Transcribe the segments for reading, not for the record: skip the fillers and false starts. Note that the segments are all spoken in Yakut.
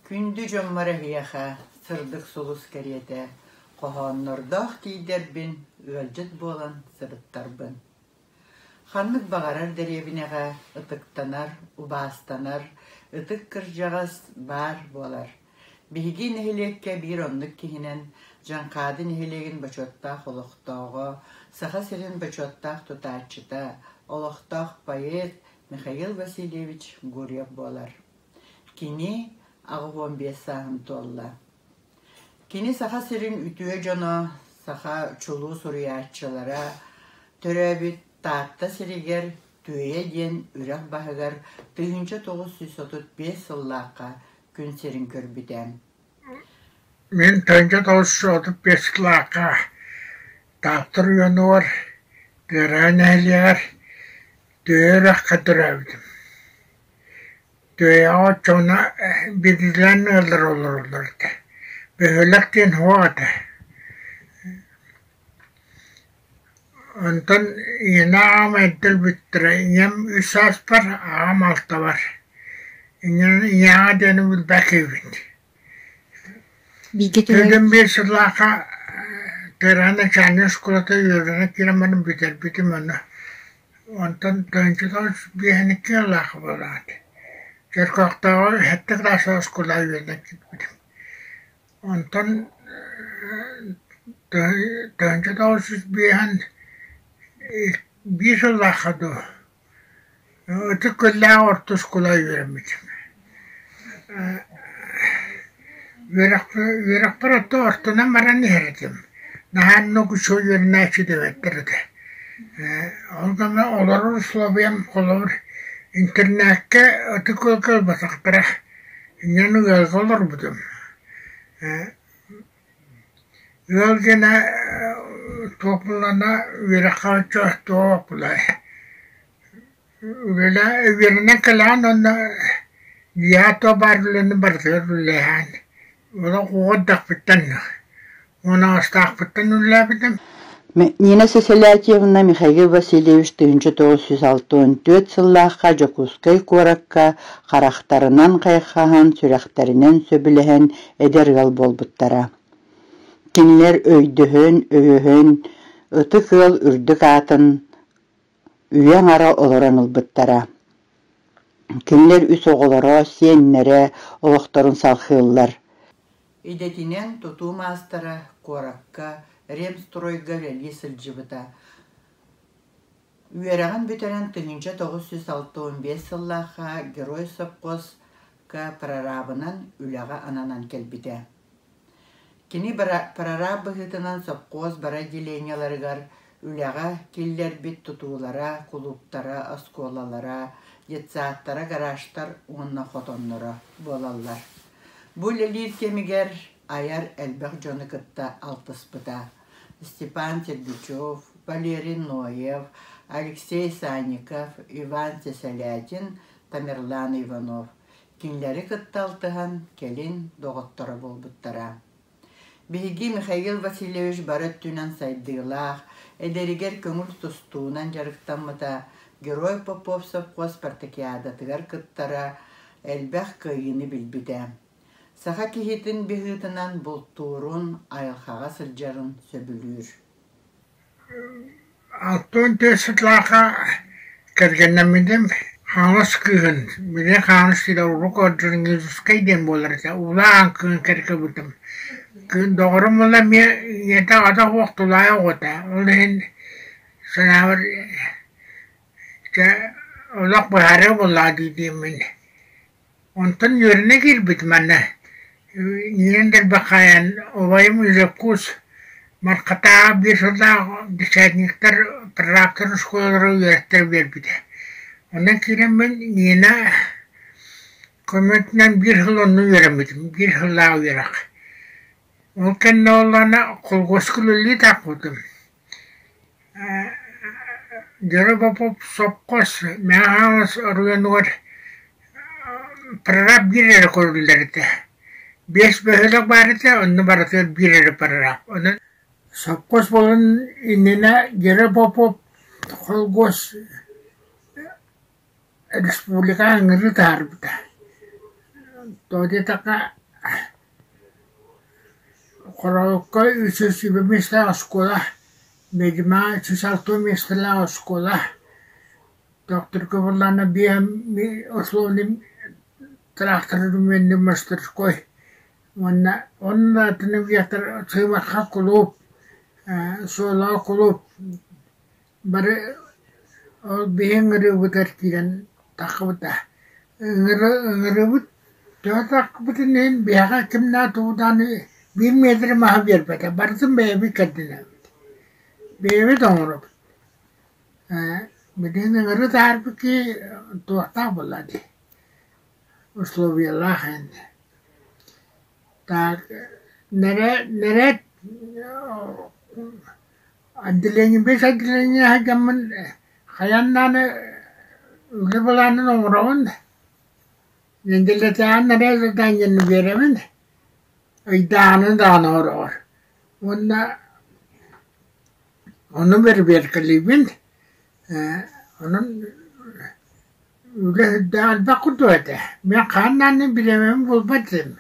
Күндү дьоммор эһиэхэ сырдык сулус кэриэтэ хоһооннордоох тиийдэрбин, ыалдьыт буолан сырыттарбын. Ханнык баҕарар дэриэбинэҕэ ытыктанар, убаастанар ытык кырдьаҕас баар буолар. Биһиги нэһилиэккэ биир оннук киһинэн Дьаҥхаады нэһилиэгин бочуоттаах олохтооҕо, Саха сирин бочуоттаах тутааччыта, олохтоох поэт Михаил Васильевич Гурьев буолар. Кини 85 сааһын туолла. Кини Саха сирин үтүө дьоно, саха чулуу суруйааччылара төрөөбүт Таатта сиригэр Түөйэ диэн үрэх баһыгар 1935 сыллаахха күн сирин көрбүтэ. Мин 1935 сыллаахха Таатта оройуонугар Тыараһа нэһилиэгэр Түөйэ үрэххэ төрөөбүтүм. Түөйэҕэ оччоҕуна биирдиилээн ыаллар олороллор этэ. Бөһүөлэк диэн суох этэ. Онтон ийэлээх аҕам эрдэ өлбүттэрэ. Ийэм үс сааспар, аҕам алтабар. Ийэҕэ диэни билбэт киһибит. Бииргэ төрөөбүт Төрдүн биир сыллаахха Тыараһа начальнай оскуолата үөрэнэ киирэн баран бүтэрбитим ону. Онтон 1905 сыллаах буолаат, Чөркөөхтөөҕү сэттэ кылаас оскуолаҕа үөрэнэ киирбитим. Онтон 1905 сыллаахха дуу, Ытык Күөллээх орто оскуолаҕа үөрэммитим. Үөрэхпэр оттон ортонон баран иһэр этим. Наһаа оннук үчүгэй үөрэнээччи диэбэттэр этэ. Ол гына олорор условиям холобур интернакка Ытык Күөлгэ ылбатахтара. Инньэ ыалга олорбутум. Ыал гына туох буллаҕына үөрэххэ оччо туох булай Үөрэнэн кэлэҕин уонна дьиэҕэ туох баар үлэни барытыгар үлэлэһэн олох оҕо эрдэхпиттэн 18-таахпыттан үлэлээбитим. Нина Сесилятьевна Михаил Васильевич 1964 сыллаахха Дьокуускай куоракка харахтарынан хайхаһан, сүрэхтэринэн сөбүлэһэн эдэр ыал буолбуттара. Кинилэр өйдөһөн, өйөһөн, ытык ыал үрдүк аатын үйэ аҥара олорон ылбыттара. Кинилэр үс оҕолоро, сиэннэрэ олохторун салхыыллар. Идэтинэн тутуу маастара куоракка ремстройга үлэлии сылдьыбыта. Үөрэҕин бүтэрэн 1965 сыллаахха Герой сопхуоска прорабынан үлэҕэ ананан кэлбитэ. Кини прораб быһыытынан сопхуос бары отделениеларыгар үлэҕэ киллэрбит тутуулара, кулууптара, оскуолалара, детсадтара, гаражтар уонна хотонноро буолаллар. Бу үлэлиир кэмигэр айар элбэх дьону кытта алтыспыта. Степан Сергучев, Валерий Ноев, Алексей Санников, Иван Сесолятин, Тамерлан Иванов Кинилэри кытта алтыһан, кэлин доҕотторо буолбуттара. Биһиги Михаил Васильевич бары өттүнэн сайдыылаах, эдэригэр көҥүл тустуунан дьарыктаммыта, Герой Попов сопхуос спартакиадатыгар кыттара, элбэх кыайыыны билбитэ. Саха киһитин быһыытынан бултуурун, айылҕаҕа сылдьарын сөбүлүүр. 64 сыллаахха кэргэннэммитим. Хаҥалас кыыһын, били Хаҥалас сирэ урукку Орджоникидзевскай диэн буолар этэ, улахан кыыһын кэргэммитим. Доҕорум ыла эмиэ ийэтэ аҕата суох тулаайах оҕото. Ол иһин санаабар дьэ олох быһаарыы буоллаҕа дии диэммин Онтон үөрэнэ киирбит манна Ньирин Дэрбэххайан убайым Илэккус Мархатааҕы биир сыллаах десятниктар прорабтар оскуолалара үөрэттэрэ биэрбитэ. Онон киирэммин Нина көмөтүнэн биир сыл онно үөрэммитим, биир сыллаах үөрэх. Ол кэннэ буоллаҕына колхуоска үлэлии тахпытым. Гера Попов сопхуос Мэҥэ Хаҥалас оройуонугар прораб биир эрэ көрүллэр этэ. Биэс бөһүөлэк баар этэ, онно барытыгар биир эрэ прораб. Онон сопхуос буолан иннинэ Гера Попов холкуос республикаҕа ыҥырыы таһаарбыта. Тоҕо диэтэххэ, Хорообукка 320 миэстэлээх оскуола, Бэдьимэҕэ 360 миэстэлээх оскуола, Төхтүргэ буоллаҕына биэм условный тыраахтары румяный мастерской уонна онно атын Сыымахха кулууп, Суолаҕа кулууп бары ол биһи ыҥырыыбытыгар киирэн таххыбыта. Ыҥырыыбыт төһө таххыбытын иһин биһиэхэ кимнээх тугу даҕаны биир миэтэрэ маһы биэрбэтэ, барытын бэйэбит кэрдинэбит, бэйэбит оҥоробут. Билигин ыҥырыы таһаарбыт киһи туохтаах буолла дии, условиялаах эн. Так нэрээт отделение бэс отделение сылдьаммын хайаан даҕаны үлэ былаанын оҥоробун, нэдиэлэтээҕи нэрээт заданиены биэрэбин, ыйдааҕыны даҕаны оҥороҕор уонна ону бэрэбиэркэлиибин, онон үлэ сүрдээх элбэх курдук этэ. Мин хаһан даҕаны бириэмэбин булбат этим.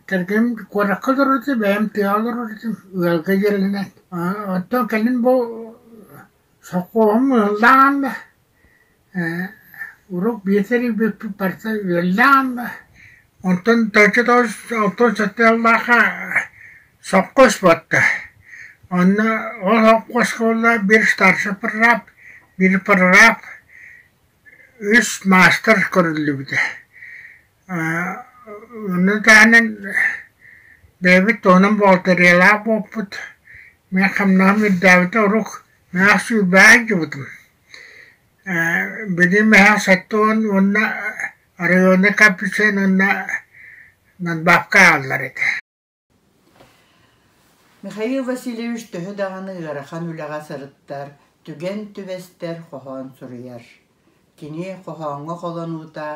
Кэргэним куоракка олорор этэ, бэйэм тыаҕа олорор этим, ыалга дьиэлэнэн. Оттон кэлин бу сопхуоһум ыһыллаан да, урут биир тэрийбиппит барыта үөллээн да, онтон 1997 сыллаахха сопхуос буолта. Онно ол сопхуоска буолла биир старшай прораб, биир прораб, үс маастар көрүллүбүтэ. Ону таһынан бэйэбит туһунан бухгалтериялаах буолпут. Мин хамнаһым үрдээбитэ урук миэхэ сүүрбэҕэ сылдьыбытым. Билигин миэхэ 70 уонна районный коэффициент уонна надбавка ааллар этэ. Михаил Васильевич төһө даҕаны ыарахан үлэҕэ сырыттар, түгэн түбэстэр хоһоон суруйар. Кини хоһооҥҥо холонуута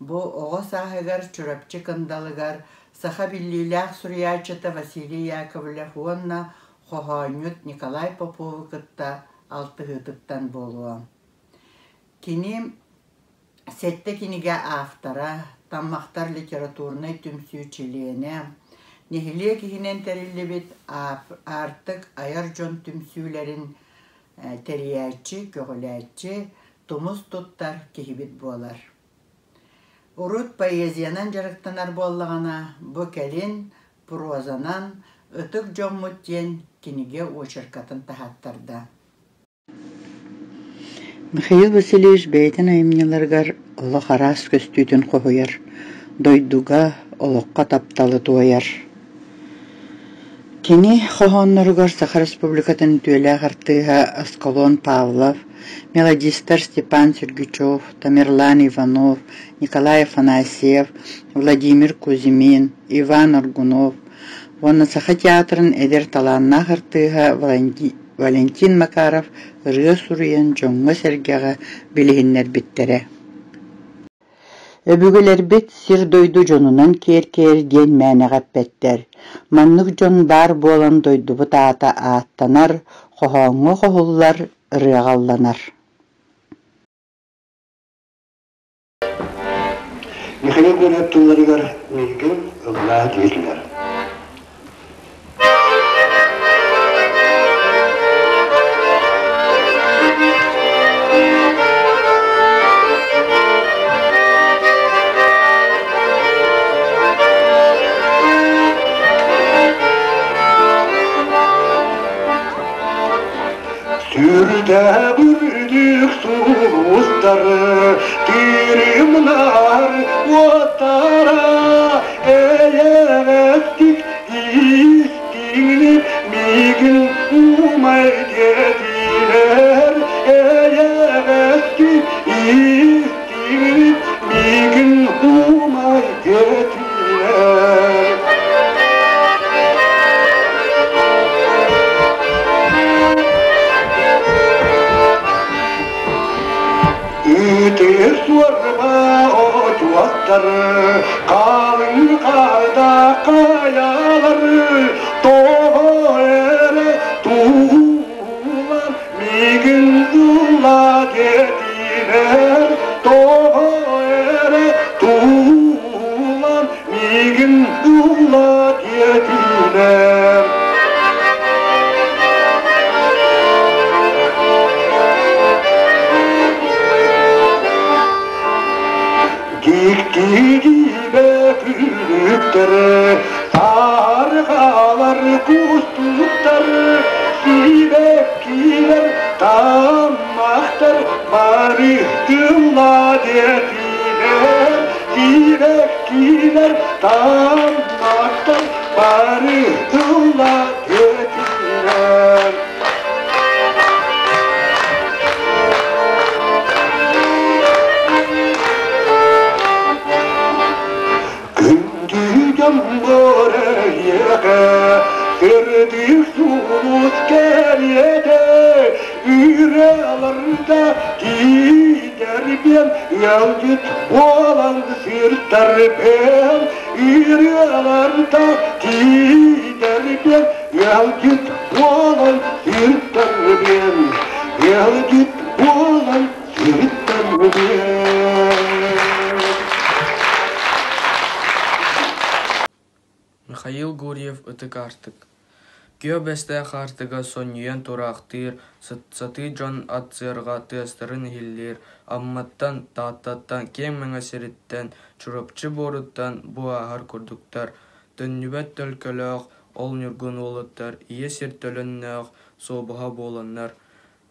бу оҕо сааһыгар Чурапчы Кындалыгар саха биллиилээх суруйааччыта Василий Яковлев уонна хоһоонньут Николай Попову кытта алтыһыытыттан буолуо. Кини Сэттэ кинигэ автора, Таммахтар литературнай түмсүү чилиэнэ, нэһилиэк иһинэн тэриллибит Аартык айар дьон түмсүүлэрин тэрийээччи, көҕүлээччи, тумус туттар киһибит буолар. Урут поэзиянан дьарыктанар буоллаҕына, бу кэлин прозанан «Ытык дьоммут» диэн кинигэ очеркатын таһааттарда. Михаил Васильевич бэйэтин айымньыларыгар олох араас көстүүтүн хоһуйар, дойдуга, олоххо тапталы туойар. Кини хоһоонноругар Саха Республикатын үтүөлээх артыыһа Аскалон Павлов, мелодистар Степан Сергучев, Тамерлан Иванов, Николай Афанасьев, Владимир Кузьмин, Иван Аргунов уонна Саха театрын эдэр талааннаах артыыһа Валентин Макаров ырыа суруйан дьоҥҥо-сэргэҕэ билиһиннэрбиттэрэ. Өбүгэлэрбит сир-дойду дьонунан киэркэйэр диэн мээнэҕэ эппэттэр. Маннык дьон баар буолан дойдубут аата ааттанар, хоһооҥҥо хоһуллар, ырыаҕа ылланар. Михаил Горлов тылларыгар миигин ыллаа диэтилэр. Сүрдээх үрдүк сулустары тырымнар уоттара эйэҕэстик истиҥник миигин умай диэтилэр эйэҕэстик истиҥник миигин умай диэтилэр. Ытыр суорба отуоттары. Таммахтар бары тылла диэтилэр, киирэр-киирэр таммахтар бары тылла диэтилэр. Күндү дьоммор эйиэхэ сырдык сулус кэриэтэ Ырыаларда тиийдэрбиэн ыалдьыт буолан сыртарбын Ырыаларда тиийдэрбиэн ыалдьыт буолан сыртарбын Ыалдьыт буолан сыртарбын. Михаил Гурьев Ытык Аартык Күөх Бэстээх аартыга сонньуйан тураахтыыр, сатыы дьон ат сыарҕа тыастарын иһиллиир, Амматтан, Тааттаттан, киэҥ Мэҥэ сириттэн, Чурапчы буоруттан бу ааһар курдуктар, төннүбэт төлкөлөөх ол ньургун уолаттар ийэ сир төлөннөөх суобаһа буоланнар,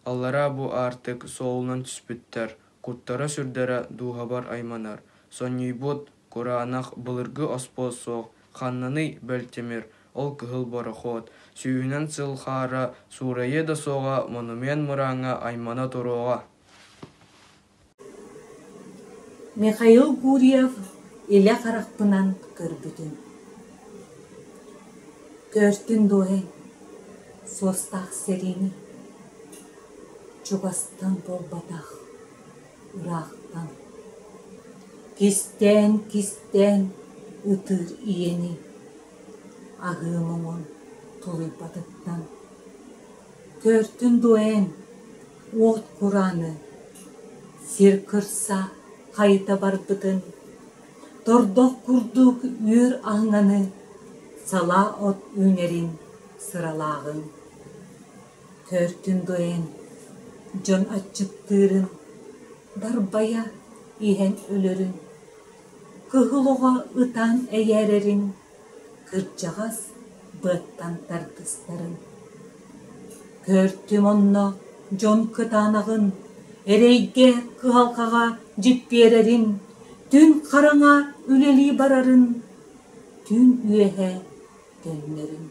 аллараа бу аартык суолунан түспүттэр, куттара-сүрдэрэ дууһабар айманар, сонньуйбут, кураанах былыргы оспуос суох, ханнаный бэл тимир, ол кыһыл борохуот, сүүһүнэн сыл хаара суурайыа да суоҕа монумент мырааҥҥа аймана туруоҕа. Михаил Гурьев илэ харахпынан көрбүтүм. Көөртүн дуо эн, суостаах сэриини? Чугастан буолбатах, ыраахтан. Кистээн-кистээн ытыыр ийэни, аһыы муҥун тулуйбатыттан. Көөртүн дуо эн, уот курааны, сир кырса хайыта барбытын, тордох курдук үөр аһыҥаны, салаа от үүнэрин сыралааҕын. Көөртүн дуо эн, дьон аччыктыырын, дарбайа иһэн өлөрүн, кыһыл оҕо ытаан эйээрэрин, кырдьаҕас быаттан тардыстарын. Көөртүм онно дьон кытаанаҕын, эрэйгэ, кыһалҕаҕа дьиппиэрэрин, түн хараҥа үлэлии барарын, түүн үөһэ төннөрүн.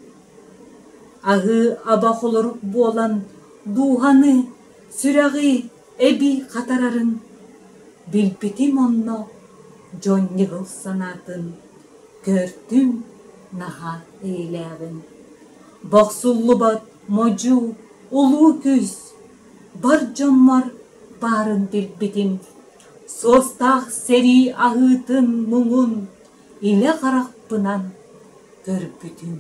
Аһыы аба холорук буолан дууһаны, сүрэҕи эбии хатарарын билбитим онно дьон ньыгыл санаатын көртүм наһаа эйэлээҕин. Бохсуллубат модьу улуу күүс бар дьоммор баарын билбитим. Суостаах сэрии аһыытын муҥун илэ харахпынан көрбүтүм.